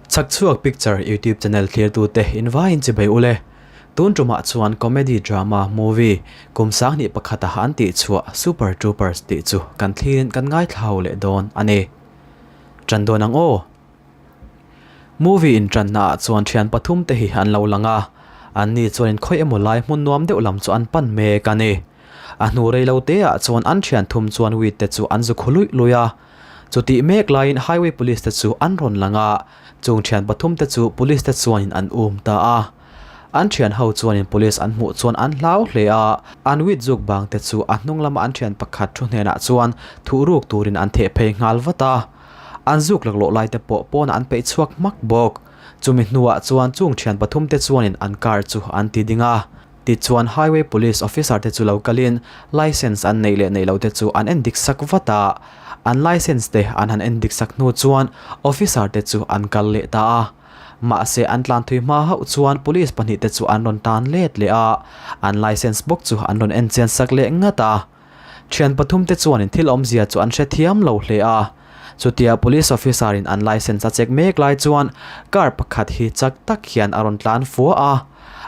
Chhakchhuak Picture YouTube channel thlirtute invaiin chibai ule. Tun tumah chuan comedy drama movie kum sanghnih pakhata an tihchhuah Super Troopers tih chu kan thlirin kan ngaithla ho leh dawn a ni. Ṭan dawn ang aw! Movie inṭanna ah chuan ṭhian pathum te hi an lo lang a, an ni chuan in khawi emaw lai hmun nuam deuh lam chu an pan mek a ni. A hnu rei lo te ah chuan an ṭhian thum chuan weed te chu an zu khu luih luih a. Chutih mek laiin highway police te chu an rawn lang a, chung ṭhian pathum te chu police te chuanin an um ta a. An ṭhian ho chuanin police an hmuh chuan an hlau hle a, an weed zuk bang te chu a hnung lama an ṭhian pakhat thu hnenah chuan thuhruk turin an theh phei nghal vat a. An zuk laklawh lai te pawh pawnah an peih chhuak hmak bawk. Chumi hnuah chuan chung thian pathum te chuanin an car chu an ti ding a. Tichuan Highway Police Officer te chu lo kalin licence an neih leh neih loh te chu an endik sak vat a. An licence te an han endik sak hnu chuan Officer te chu an kal leh ta a. Mahse an tlan thui hma hauh chuan Police pahnih te chu an rawn tan let leh a. An licence bawk chu an rawn enchian sak leh ngat a. Thian pathum te chuanin thil awmzia chu an hrethiam lo hle a. Chutia police officer in an licence a check mek lai chuan car pakhat hi chak tak hian a rawn tlan fua a.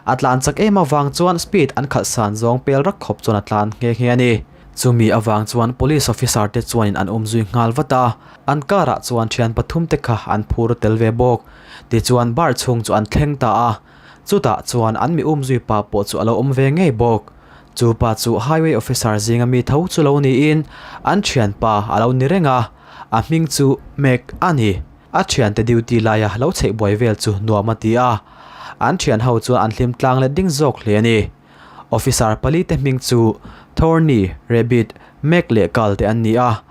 A tlan chak em avang chuan speed an khalh san zawng pel rak khawp chuan a tlan nghe nghe a ni. Chumi avang chuan police officer te chuanin an awmzui nghal vat a. An car ah chuan thian pathum te kha an phur tel ve bawk. Tichuan bar chhung chu an thleng ta a. Chutah chuan an mi umzui pa pawh chu a lo awm ve ngei bawk. Chu pa chu Highway Officer zinga mi tho chu lo niin an thianpa a lo ni reng a, a hming chu Mac a ni. A thiante duty laia lo chheih buai vel chu nuam a ti a, an thian ho chuan an hlim tlang let ding zawk hle a ni. Officer pali te hming chu Thorny, Rabbit, Mac leh Carl te an ni a.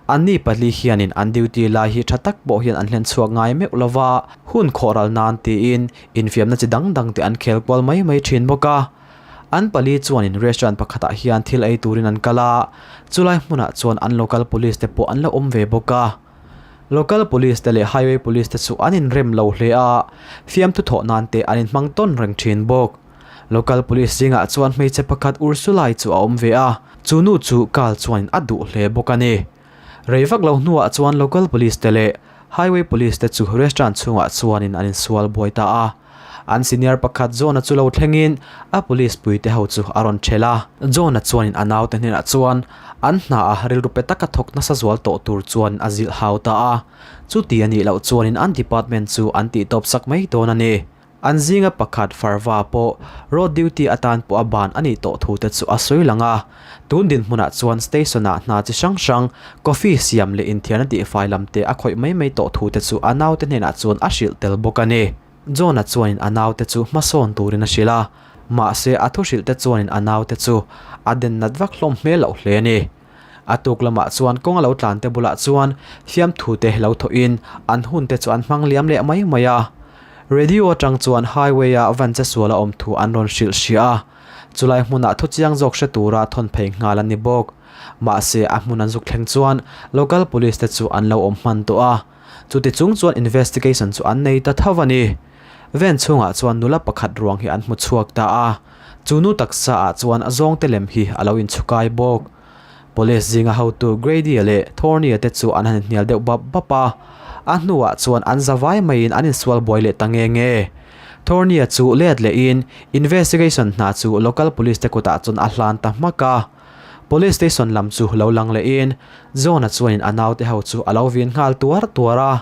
Anni pali hianin an duty lai hi tha tak pawh hian an hlen chhuak ngai meuh lova, hun khawhral nan tiin infiamna chi dang dang te an khel kual mai mai thin bawk a. An pali chuanin restaurant pakhatah hian thil ei turin an kal a, chulai hmunah chuan an local police te pawh an la awm ve bawk a. Local police te leh highway police te chu an inrem lo hle a, fiamthu thawh nan te an inhmang tawn reng thin bawk. Local police zingah chuan hmeichhe pakhat Ursulai chu a awm ve a, chu nu chu Carl chuanin a duh hle bawk a ni. Rei vak lo hnuah chuan local police te leh highway police te chu restaurant chhungah chuanin an insual buai ta a. An senior pakhat John-a chu lo thlengin a police puite ho chu a rawn ṭhelh a. John-a chuanin a naute hnenah chuan an hna a rilru pe taka thawk nasa zual tawh tur chuan a zilh hau ta a. Chuti a nih loh chuanin an department chu an tihtawp sak mai dawn a ni. An zinga pakhat Farva pawh road duty atan pawh a ban a nih tawh thu te chu a sawi lang a. Tun dinhmunah chuan station ah hna chi hrang hrang, coffee siam leh inthiarna tihfai lam te a khawih mai mai tawh thu te chu a naute hnenah chuan a hrilh tel bawk a ni. John-a chuanin a naute chu hmasawn turin a hrilh a, mahse a thu hrilh te chuanin a naute chu a den nat vak hlawm hmel loh hle a ni. A tuk lamah chuan kawng a lo tlan te bulah chuan fiamthu te lo thawhin an hun te chu an hmang liam leh mai mai a. Radio atang chuan highway a van che sual a awm thu an rawn hrilh hria a, chulai hmunah thu chiang zawk hre tura thawn phei nghal a ni bawk. Mahse a hmun an zuk thleng chuan local police te chu an lo awm hman tawh a. Chuti chung chuan investigation chu an nei ta tho a ni. Van chhungah chuan nula pakhat ruang hi an hmu chhuak ta a, chu nu taksa ah chuan a zawngte lem hi a lo inchhukai bawk. Police zinga hotu Grady-a leh Thorny-a te chu an han inhnial deuh bap bap a, a hnuah chuan an za vai maiin an insual buai leh ta nge nge. Thorny-a chu let lehin investigation hna chu local police te kutah chuan a hlan ta hmak a. Police station lam chu lo lang lehin John-a chuanin a naute ho chu a lo vin nghal tuar tuar a.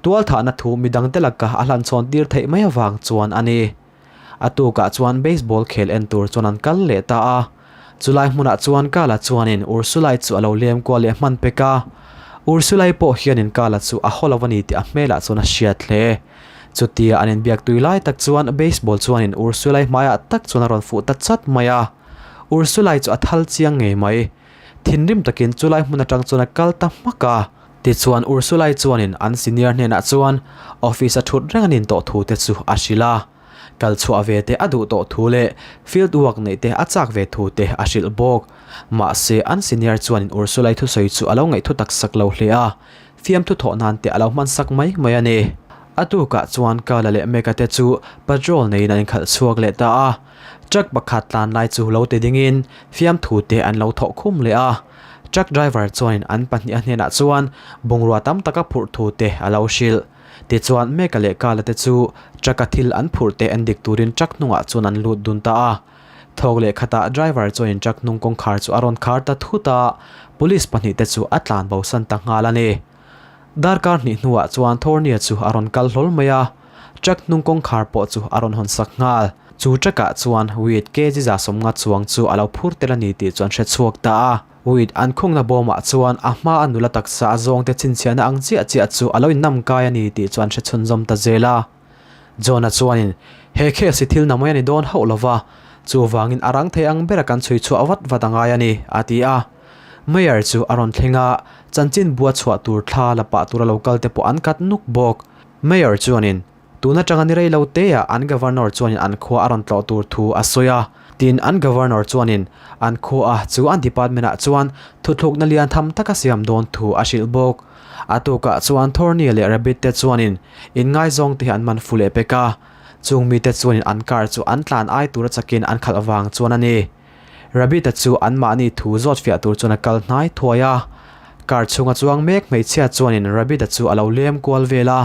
Tualthahna thu midangte laka a hlanchhawn tir theih mai avang chuan a ni. A tukah chuan baseball khel en tur chuan an kal leh ta a. Chulai hmunah chuan Kala chuanin Ursulai chu a lo lem kual leh hman pek a. Ursulai pawh hianin Kala chu a haw lo a ni tih a hmelah chuan a hriat hle. Chutia an inbiak tui lai tak chuan baseball chuanin Ursulai hmaiah tak chuan a rawn fuh ta chat mai a. Ursulai chu a thal chiang ngei mai. Thinrim takin chulai hmun atang chuan a kal ta hmak a. Tichuan Ursulai chuanin an senior hnenah chuan office a thut reng a nin tawh thu te chu a hrilh a. Kal chhuah ve te a duh tawh thu leh field work neih te a chak ve thu te a hrilh bawk. Mahse an senior chuanin Ursulai thusawi chu a lo ngaihthu tak sak lo hle a, fiamthu thawh nan te a lo hman sak mai mai a ni. A tukah chuan Kala leh Meka te chu patrol neiin an inkhalh chhuak leh ta a. Truck pakhat tlan lai chu lo ti dingin fiamthu te an lo thawh khum leh a. Truck driver chuanin an pahnih a hnenah chuan bungrua tam taka phurh thu te a lo hrilh. Tichuan, Meka leh Kala te chu truck-a thil an phurh te en dik turin truck hnungah chuan an lut dun ta a. Thawk leh khatah driver chuanin truck hnung kawngkhar chu a rawn khar ta thut a, police pahnihte chu a tlan bosan ta nghal a ni. Darkar hnih hnuah chuan Thornia chu a rawn kal hlawl mai a, truck hnung kawngkhar pawh chu a rawn hawn sak nghal. Chu truck-ah chuan weed kg 150 chuang chu a lo phur tel a ni tih chu an hre chhuak ta a. Weed an khungna bawmah chuan a hma a nula taksa a zawngte chhinchhiahna ang chiah chiah chu a lo innam kai a ni tih chu an hre chhunzawm ta zel a. John-a chuanin, He case hi thil namai a ni dawn hauh lo va, chuvangin a rang thei ang bera kan chhui chhuah vat vat a ngai a ni, a ti a. Mayor chu a rawn thleng a, chanchin bua chhuah tur thla la pah tura lo kal te pawh an kat nuk bawk. Mayor chuanin, Tun atanga ni rei lo teah an Governor chuanin an khua a rawn tlawh tur thu a sawi a. Tin, an Governor chuanin an khua chu an department-ah chuan thuthlukna lian tham taka siam dawn thu a hrilh bawk. A tukah chuan Thorny leh Rabbit te chuanin inngaizawng te hi an man fu leh pek a. Chung mite chuanin an car chu an tlan ai tura chakin an khalh vang chuan a ni. Rabbit-a chu anmahni thu zawt fiah tur chuan a kal hnai thuai a. Car chhunga chuang mek hmeichhia chuanin Rabbit-a chu a lo lem kual vel a.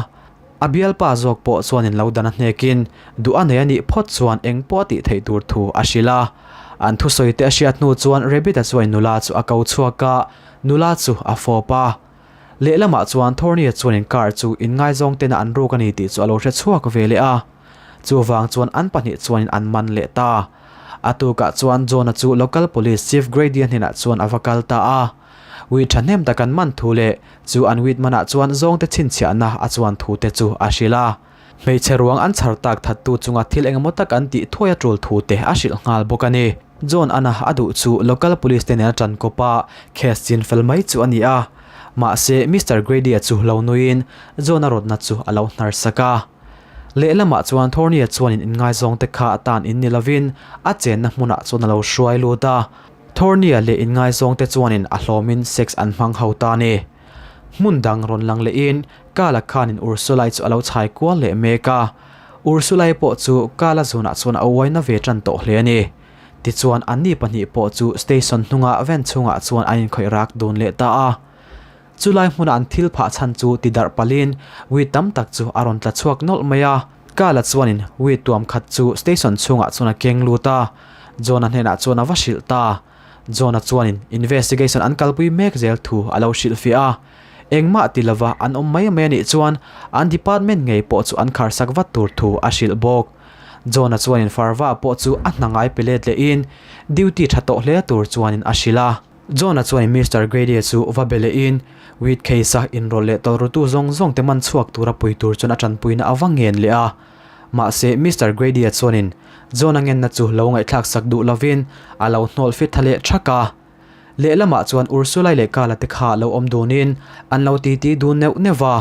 A bialpa zawk pawh chuanin lo dan a hnekin duh a nei a nih phawt chuan eng pawh a tih theih tur thu a hrilh a. An thusawi te a hriat hnu chuan Rabbit-a chuanin nula chu a ko chhuak a, nula chu a fawp a. Lehlamah chuan Thorny-a chuanin car chu inngaizawng tena an ruk a ni tih chu a lo hre chhuak ve leh a. Chuvang chuan an pahnih chuanin an man leh ta. A tukah chuan John-a chu local police Chief Grady-a hnenah chuan a va kal ta a. Weed thahnem tak an man thu leh chu an weed manah chuan zawngte chhinchhiahna a chuan thu te chu a hrilh a. Hmeichhe ruang an chhar tak thattu chunga thil engemaw tak an tih thuai a tul thu te a hrilh nghal bawk a ni. John Anna a duh chu local police te nen a tan kawp a, case chin fel mai chu a ni a. Mahse, Mister Grady-a chu lo nuiin John-a rawtna chu a lo hnar sak a. Lehlamah chuan Thorny-a chuanin inngaizawng te kha a tan in ni lovin a chenna hmunah chuan a lo hruai lut a. Thorny-a leh inngaizawng te chuanin a hlawmin sex an hmang ho ta a ni. Hmun dang rawn lang lehin Kala khanin Ursula-i chu a lo chhai kual leh mek a. Ursula-i pawh chu Kala zunah chuan a uaina ve tan tawh hle a ni. Tichuan anni pahnih pawh chu station hnunga van chhungah chuan an inkhawih rak dun leh ta a. Chulai hmuna an thil phah chhan chu ti darh palin weed tam tak chu a rawn tla chhuak nawlh mai a. Kala chuanin weed tuam khat chu station chhungah chuan a keng lut a. John-a hnenah chuan a va hrilh ta. John-a chuanin investigation an kalpui mek zel thu a lo hrilhfiah a. Engmah ti lova an awm mai mai a nih chuan an department ngei pawh chu an kharsak vat tur thu a hrilh bawk. John-a chuanin Farva pawh chu a hna ngai pe let lehin duty tha tawh hle tur chuanin a hrilh a. John-a chuanin Mister Grady-a chu va be lehin weed case-a inrawlh leh tawlhrutu zawng zawng te man chhuak tura pui tur chuan a tanpuina a va ngen leh a. Mahse Mister Grady-a chuanin John-a ngenna chu lo ngaihthlak sak duh lovin a lo hnawlh fit tha leh thak a. Lehlamah chuan Ursulai leh Kala te kha lo awm dunin an lo titi dun neuh neuh va.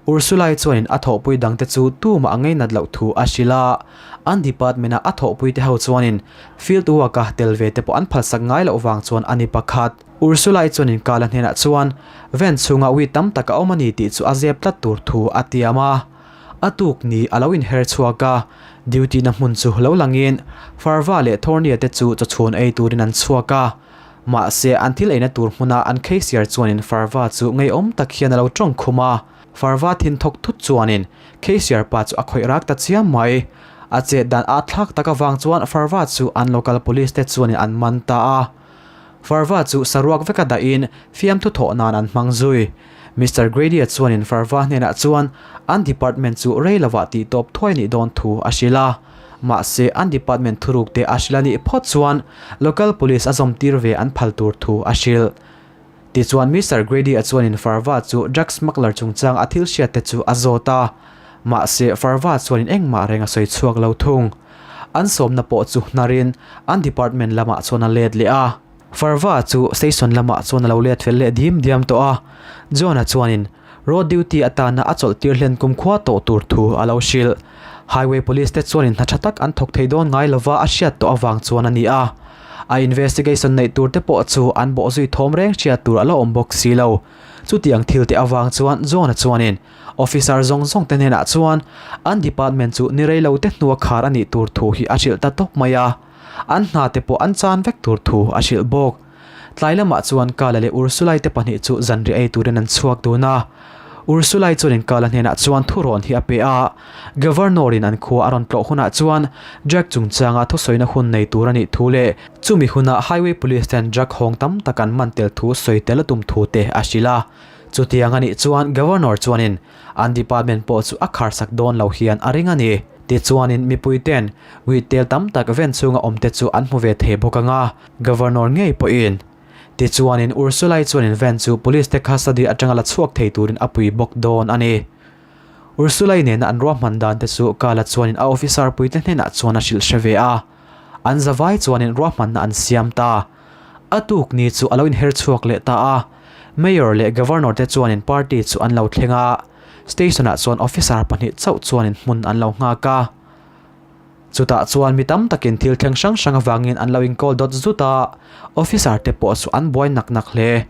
Ursulai chuanin a thawhpui dangte chu tumah a ngeinat loh thu a hrilh a. An department-a a thawhpui te ho chuanin field work-a tel ve te pawh an phalsak ngai loh vang chuan a ni pakhat. Ursulai chuanin Kala hnenah chuan van chhungah ui tam tak a awm a ni tih chu a zep tlat tur thu a tiam a. A tuk ni a lo inher chhuak a, duty na hmun chu lo langin Farva leh Thornia te chu chawchhun ei turin an chhuak a. Mahse, an thil eina tur hmuna an cashier chuanin Farva chu ngeiawm tak hian a lo tawng khum a. Farva thin thawk thut chuanin cashier pa chu a khawih rak ta chiam mai. A chet dan a thlak tak avang chuan Farva chu an local police te chuanin an man ta a. Farva chu saruak veka dahin fiamthu thawh nan an hmang zui. Mister Grady-a chuanin Farva hnenah chuan an department chu rei lovah tih tawp thuai nih dawn thu a hrilh a. Mahse, an department thuruk te a hrilh a nih phawt chuan local police a zawm tir ve an phal tur thu a hrilh. Tichuan Mister Grady-a chuanin Farva chu drug smuggler chungchang a thil hriat te chu a zawt a. Mahse, Farva chuanin engmah reng a sawi chhuak lo thung. An sawmna pawh chu hnarin an department lamah chuan a let leh a. Farva chu station lamah chuan a lo let fel leh dim diam tawh a. John-a chuanin road duty atana a chawlh tir hlen kumkhua tawh tur thu a lo hrilh. Highway police te chuanin hna tha tak an thawk thei dawn ngai lova a hriat tawh avang chuan a ni a. A investigation neih tur te pawh chu an bawh zui thawm reng hriat tur a la awm bawk si lo. Chutiang thil te avang chuan John-a chuanin officer zawng zawng te hnenah chuan an department chu ni rei lo te hnua khar a nih tur thu hi a hrilh ta tawp mai a. An hna te pawh an chan vek tur thu a hrilh bawk. Tlai lamah chuan Kala leh Ursulai te pahnih chu zanriah ei turin an chhuak dun a. Ursulai chuanin Kala hnenah chuan thurawn hi a pe a. Governor-in an khua a rawn tlawh hunah chuan drug chungchanga thusawina hun nei tur a nih thu leh chumi huna Highway Police ten drug hawng tam tak an man tel thu sawi tel a tum thu te a hrilh a. Chutiang a nih chuan Governor chuanin an department pawh chu a kharsak dawn lo hian a ring a ni. Tichuanin mipui ten wheat tel tam tak ven chhunga awm te chu an hmu ve thei bawk ang a, Governor ngei pawhin. Tichuanin Ursulai chuanin van chu Police te custody atanga la chhuak thei turin a pui bawk dawn a ni. Ursulai nena an ruahman dan te chu Kala chuanin a officer puite hnenah chuan a hrilh hre ve a. An zavai chuanin ruahmanna an siam ta. A tuk ni chu a lo inher chhuak leh ta a. Mayor leh Governor te chuanin party chu an lo thleng a. Station ah chuan officer pahnih chauh chuanin hmun an lo nghak a. Chutah chuan mi tam takin thil thleng hrang hrang avangin an lo inkawl dawt zut a, officer te pawh chu an buai nak nak hle.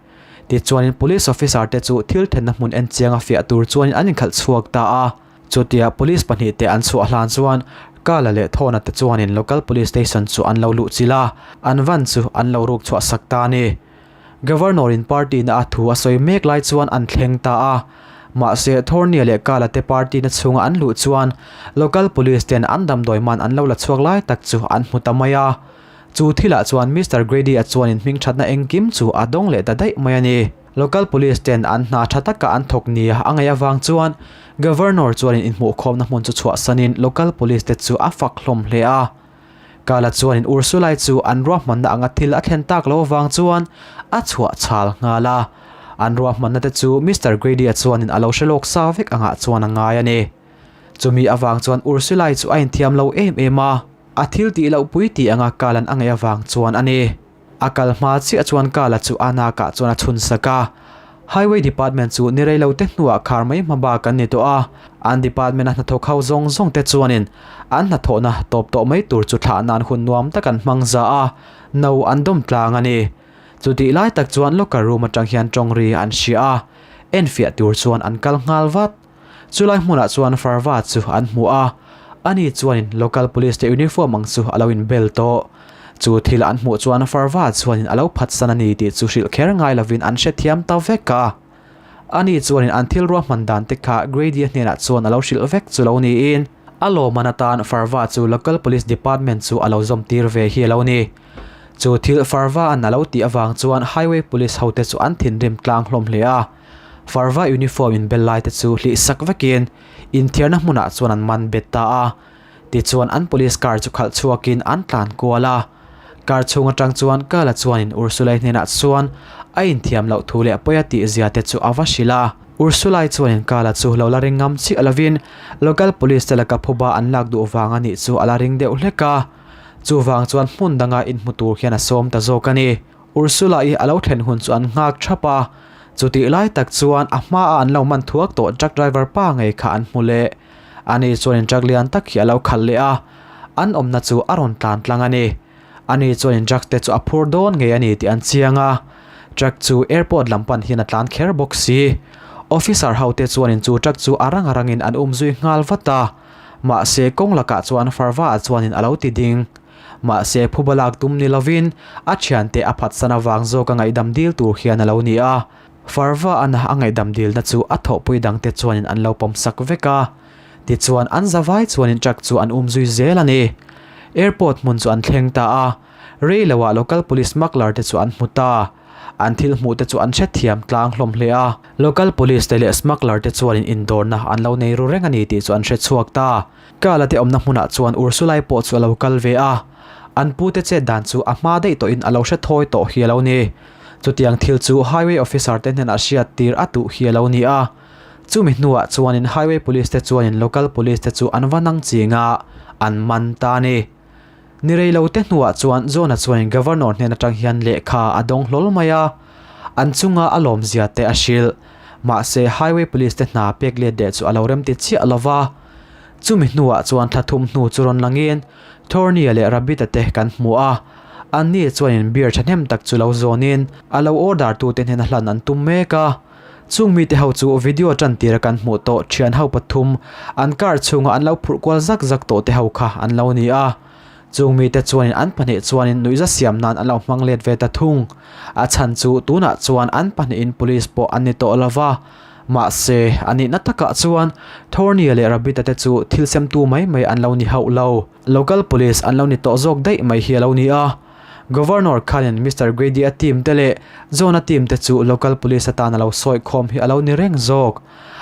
Tichuanin police officer te chu thil thenna hmun en chianga fiah tur chuanin an inkhalh chhuak ta a. Chutia police pahnih te an chhuah hlan chuan Kala leh Thawna te chuanin local police station chu an lo luh chilh a, an van chu an lo ruk chhuah sak ta a ni. Governor in party na a thu a sawi mek lai chuan an thleng ta a. Mahse Thornia leh Kala te party na chhunga an luh chuan local police ten an damdawi man an lo la chhuak lai tak chu an hmu ta mai a. Chu thilah chuan Mister Grady a chuanin hmingthatna engkim chu a dawng leh ta daih mai a ni. Local police ten an hna tha taka an thawk nia a ngaih avang chuan Governor chuanin inhmuhkhawmna hmun chu chhuahsanin local police te chu a fak hlawm hle a. Kala chuanin Ursulai chu an ruahmanna anga thil a thlen tak lo avang chuan a chhuah chhal nghal a. An ruahmanna te chu Mister Grady-a chuanin a lo hre lawk sa vek angah chuan a ngai a ni. Chumi avang chuan Ursulai chu a inthiam lo em em a, a thil tih loh pui tih anga Kala'n a ngaih avang chuan a ni. A kal hma chiah chuan Kala chu a nakah chuan a chhun sak a. Highway Department chu ni rei lo te hnuah khar mai hma bak an ni tawh a, an department a hnathawk ho zawng zawng te chuanin an hnathawhna tawp tawh mai tur chu thlah nan hun nuam tak an hmang za a, no an dawm tlang a ni. Chutih lai tak chuan locker room atang hian tawng ri an hria a, enfiah tur chuan an kal nghal vat. Chulai hmunah chuan Farva chu an hmu a, ani chuanin local police te uniform ang chu a lo inbel tawh. Chu thil an hmuh chuan Farva chuanin a lo phatsan a ni tih chu hrilh kher ngai lovin an hrethiam ta vek a. Ani chuanin an thil ruahman dan te kha Grady-a hnenah chuan a lo hrilh vek chu lo niin, a lawmman atan Farva chu local police department chu a lo zawm tir ve hi a lo ni. Chu thil Farva-a'n a lo tih avang chuan highway police hote chu an thinrim tlang hlawm hle a. Farva uniform in bel lai te chu hlih sak vekin inthiarna hmunah chuan an man bet ta a. Tichuan an police car chu khalh chhuakin an tlan kual a. Car chhung atang chuan Kala chuanin Ursulai hnenah chuan a inthiam loh thu leh pawi a tih zia te chu a va hrilh a. Ursulai chuanin Kala chu lo la ring ngam chiah lovin local police te laka phuba an lak duh vang a nih chu a la ring deuh hlek a. Chuvang chuan hmun danga inhmu tur hian a sawm ta zawk a ni. Ursula i a lo thlen hun chu an nghak thap a, chutih lai tak chuan a hmaa an lo man thuak tawh truck driver pa ngei kha an hmu leh. Ani chuanin truck lian tak hi a lo khalh leh a, an awmna chu a rawn tlan tlang a ni. Ani chuanin truck te chu a phur dawn ngei a ni tih an chiang a, truck chu airport lam pan hian a tlan kher bawk si. Officer ho te chuanin chu truck chu a rang a rangin an um zui nghal vat a, mahse kawng lakah chuan Farva chuanin a lo ti ding. Mahse phuba lak tum ni lovin a thiante a phatsan avang zawk a ngaihdam dil tur hian a lo ni a. Farva ana a ngaihdam dilna chu a thawhpui dangte chuanin an lo pawmsak vek a. Tichuan an zavai chuanin truck chu an um zui zel a ni. Airport hmun chu an thleng ta a. Rei loah local police smuggler te chu an hmu ta. An thil hmuh te chu an hrethiam tlang hlawm hle a. Local police te leh smuggler te chuanin indawrna an lo nei ru reng a ni tih chu an hrechhuak ta. Kala te awmna hmunah chuan Ursulai pawh chu a lo kal ve a, an pute chet dan chu a hma daih tawhin a lo hre thawi tawh hi a lo ni. Chutiang thil chu Highway Officer te hnenah hriat tir a duh hi a lo ni a. Chumi hnuah chuanin Highway Police te chuanin Local Police te chu an va nang ching a, an man ta a ni. Ni rei lo te hnuah chuan John-a chuanin Governor hnen atang hian lehkha a dawng hlawl mai a, an chunga a lawmzia te a hrilh. Mahse Highway Police te hna pek let leh chu a lo remti chiah lo va. Chumi hnuah chuan thla thum hnu chu rawn langin Thorny-a leh Rabbit-a te kan hmu a, anni chuanin beer thahnem tak chu lo zawnin a lo order tute hnena hlan an tum mek a. Chung mite ho chu video tantira kan hmuh tawh thian ho pathum an car chhunga an lo phurh kual zak zak tawh te ho kha an lo ni a. Chung mite chuanin an pahnih chuanin nuihza siam nan an lo hmang let ve ta thung. A chhan chu tunah chuan an pahnihin police pawh an ni tawh lo va. Mahse, a nihna takah chuan Thorny-a leh Rabbit-a te chu thil semtu mai mai an lo ni hauh lo. Local police an lo ni tawh zawk daih mai hi a lo ni a. Governor khanin Mister Grady-a team te leh John-a team te chu local police atan a lo sawi khawm hi a lo ni reng zawk.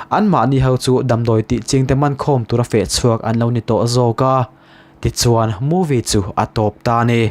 Anmahni ho chu damdawi tih ching te man khawm tura feh chhuak an lo ni tawh zawk a. Tichuan, movie chu a tawp ta a ni.